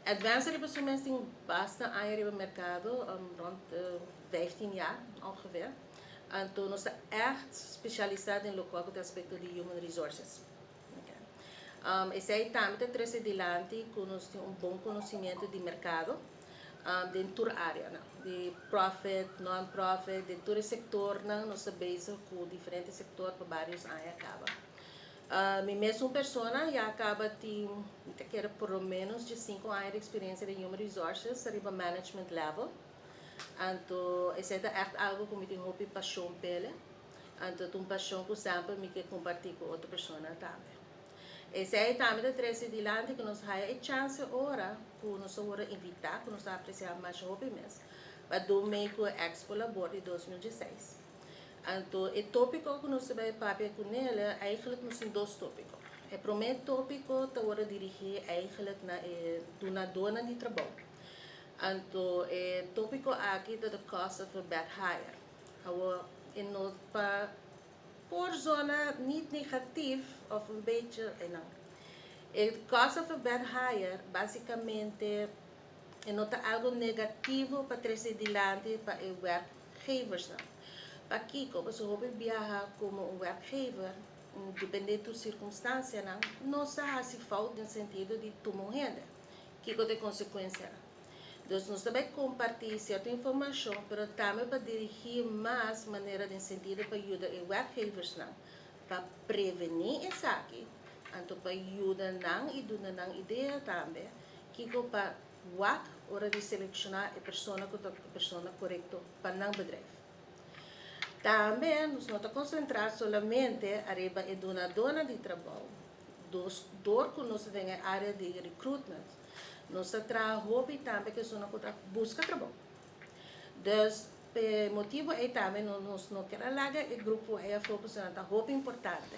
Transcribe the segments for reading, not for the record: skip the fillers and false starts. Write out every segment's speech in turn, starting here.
Advance riba su mes tin basta aña riba mercado, rond 15 jaar ongeveer. Anto nos ta echt specialisa den loke ta aspecto di human resources. Okay. Esey tambe ta trece dilanti cu nos tin un bon conocimento di mercado den tur area, no? Di profit, non-profit, di tur sector, no? Nos ta bezig cu diferente sector pa varios aña caba. Mi mes persona ya caba tin cu por lo menos di 5 aña di experiencia di human resources riba management level. Anto, esey ta echt algo cu mi tin hopi pasion p'e. Anto, un pasion cu semper mi kier comparti cu otro persona tambe. Esey tambe ta trece dilanti cu nos haya e chance ora cu nos a wordo invita, cu nos a aprecia mas hopi mes, pa duna mee cu Expo Labor di 2016. Anto, e topico cu nos ta bay papia cu ne, eigenlijk nos tin dos topico. E prome topico ta wordo dirigi eigenlijk na e dunado di trabou. Anto, e topico aki ta "The Cost of a Bad Hire". Awo, e no pa por zona niet negatief of een beetje, no. E cost of a bad hire, basicamente, no ta algo negativo pa trece dilanti pa e werkgevers. Pakico, bo por biaha como un werkgever, depende di circunstancia, no, no sa haci fout den sentido di tuma un hende. Kico ta e consecuencia? Anto, nos ta bay comparti cierto informacion, mas tambe pa dirigi mas manera den sentido pa yuda e werkgevers nan, pa preveni esaki, anto pa yuda nan y duna nan idea tambe, kico pa wak ora di selecciona e persona cu e persona corecto pa nan bedrijf. Tambe nos no ta concentra solamente ariba e dunado di trabou, dus door cu nos tin e area di recruitment, nos ta traha tambe cu esunnan cu busca trabou. Dus, e motibo ey tambe nos no kier laga e grupo ey afo, ta hopi importante.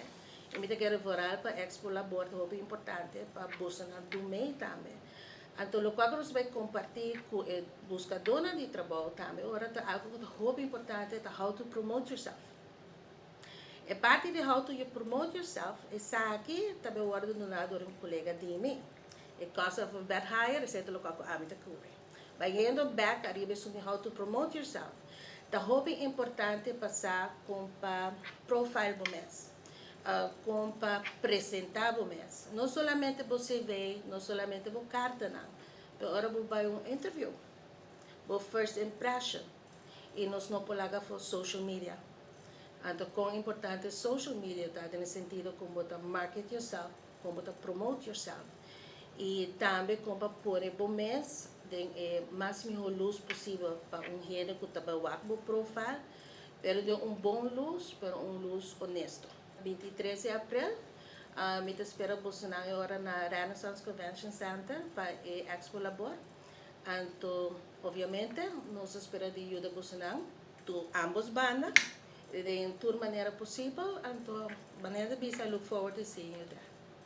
Y mi kier vooral pa Expo Labor, hopi importante pa busca nan mee tambe. Anto, loke nos ta bay comparti cu e buscado di trabou tambe, ora ta algo cu ta hopi importante, ta how to promote yourself. E parti di how to you promote yourself, esaki tambe ta wordo duna door un colega di mi. E cost of a bad hire, esey ta loke ami ta cubri. Bayendo back ariba sobre how to promote yourself. Ta hopi importante pa sa con pa profile bo mes. Con pa presenta bo mes. No solamente bo CV, no solamente bo carta nan. Pero ora bo bay un interview. Bo first impression. Y nos no por laga afo social media. Anto, con importante social media ta, den sentido con bo ta market yourself, con bo ta promote yourself. Y tambe con pa pone bo mes den e mas miho luz posibel pa un hende cu ta wak bo profile, pero den un bon luz, pero un luz honesto. 23 di april, mi ta spera boso ora na Renaissance Convention Center pa e Expo Labor. Anto, obviamente, nos ta spera di yuda boso di ambos banda, di tur manera posibel. Anto, manera di bisa, I look forward to seeing you there.